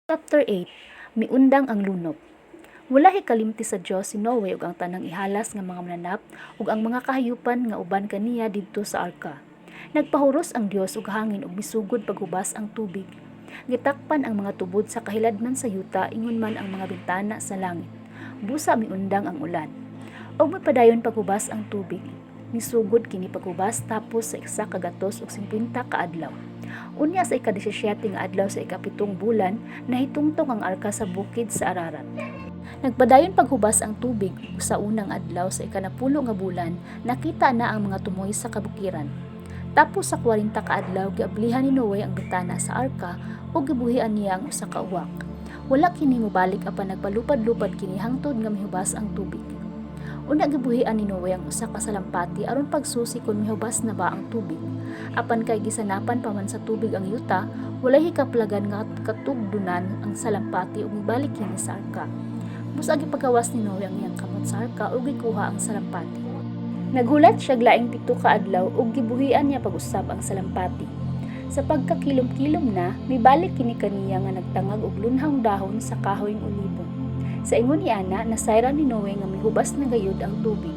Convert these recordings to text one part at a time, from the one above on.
Chapter 8. Miundang ang lunop. Wala hikalimti sa Dios si Noe ug ang tanang ihalas nga mga mananap ug ang mga kahayupan nga uban kaniya didto sa arka. Nagpahuros ang Dios og hangin ug misugod paghubas ang tubig. Gitakpan ang mga tubod sa kahiladman sa yuta ingon man ang mga bintana sa langit. Busa miundang ang ulan. Ug mipadayon paghubas ang tubig. Misugod kini paghubas tapos sa 150 ka adlaw. Unya sa ika-17 nga adlaw sa ikapitong bulan, nahitungtong ang arka sa bukid sa Ararat. Nagpadayon paghubas ang tubig ug sa unang adlaw sa ikanapulo nga bulan, nakita na ang mga tumoy sa kabukiran. Tapos sa 40 ka adlaw, giablihan ni Noe ang bintana sa arka ug gibuhian niya ang usa ka uwak. Wala kini mobalik apan nagpalupad-lupad kini hangtod nga mihubas ang tubig. Unya gibuhian ni Noe ang usa ka salampati aron pagsusi kon mihubas na ba ang tubig. Apan kay gisanapan pa man sa tubig ang yuta, walay hikaplagan nga katugdunan ang salampati ug mibalik kini sa arka. Busa gipagawas ni Noe ang iyang kamot sa arka ug gikuha ang salampati. Naghulat siya laing 7 ka adlaw ug gibuhian niya pag-usab ang salampati. Sa pagkakilom-kilom na, mibalik kini kaniya nga nagtangag og lunhawng dahon sa kahoyng olibo. Sa ingon niana, nasayran ni Noe nga mihubas na gayud ang tubig.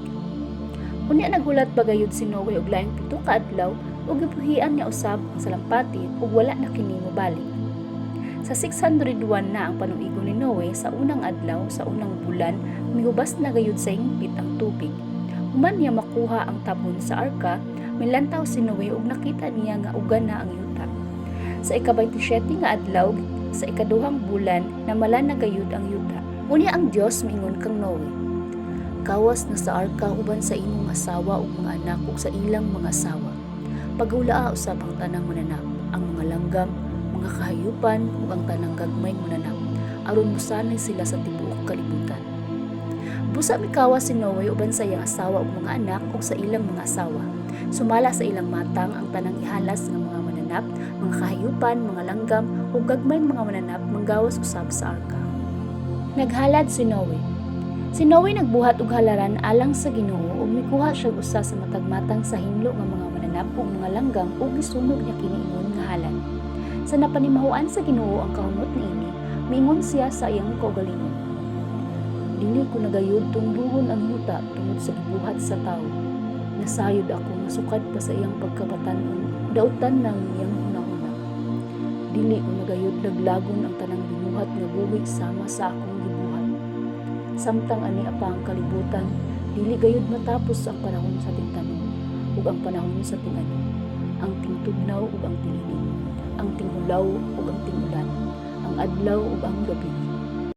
Unya naghulat pa gayud si Noe og laing 7 ka adlaw ug gibuhian niya usab ang salampati ug wala na kini mobalik. Sa 601 na ang panuigo ni Noe, sa unang adlaw sa unang bulan, mihubas na gayud sa hingpit ang tubig. Human niya makuha ang tabon sa arka, milantaw si Noe ug nakita niya nga uga na ang yuta. Sa ika-27 nga adlaw sa ikaduhang bulan, namala na gayud ang yuta. Unya ang Dios miingon kang Noe, "Kawas na sa arka uban sa imong asawa ug mga anak ug sa ilang mga asawa. Pagahulaa usab ang tanang mananap, ang mga langgam, mga kahayupan ug ang tanang gagmayng mananap, aron mosanay sila sa tibuok kalibutan." Busa mikawas si Noe uban sa iyang asawa ug mga anak ug sa ilang mga asawa. Sumala sa ilang matang, ang tanang ihalas nga mga mananap, mga kahayupan, mga langgam ug gagmayng mga mananap manggawas usab sa arka. Naghalad si Noe. Si Noe nagbuhat og halaran alang sa Ginoo ug mikuha siya usa sa matag matang sa hinlo nga mga mananap ug mga langgam ug gisunog niya kini ingon nga halad. Sa napanimahuan sa Ginoo ang kahunot niini, miingon siya sa iyang kaugalingon, "Dili ko na gayud tungduhon ang yuta tungod sa gibuhat sa tawo. Nasayod ako nga sukad pa sa iyang pagkabatan-on, dautan na ang iyang hunahuna. Dili ko na gayud laglagon ang tanang binuhat nga buhi sama sa akong gibuhat. Samtang ania pa ang kalibutan, dili gayud matapos ang panahon sa tingtanom ug ang panahon sa ting-ani, ang tingtugnaw ug ang tilining, ang tinghulaw ug ang tingulan, ang adlaw ug ang gabii."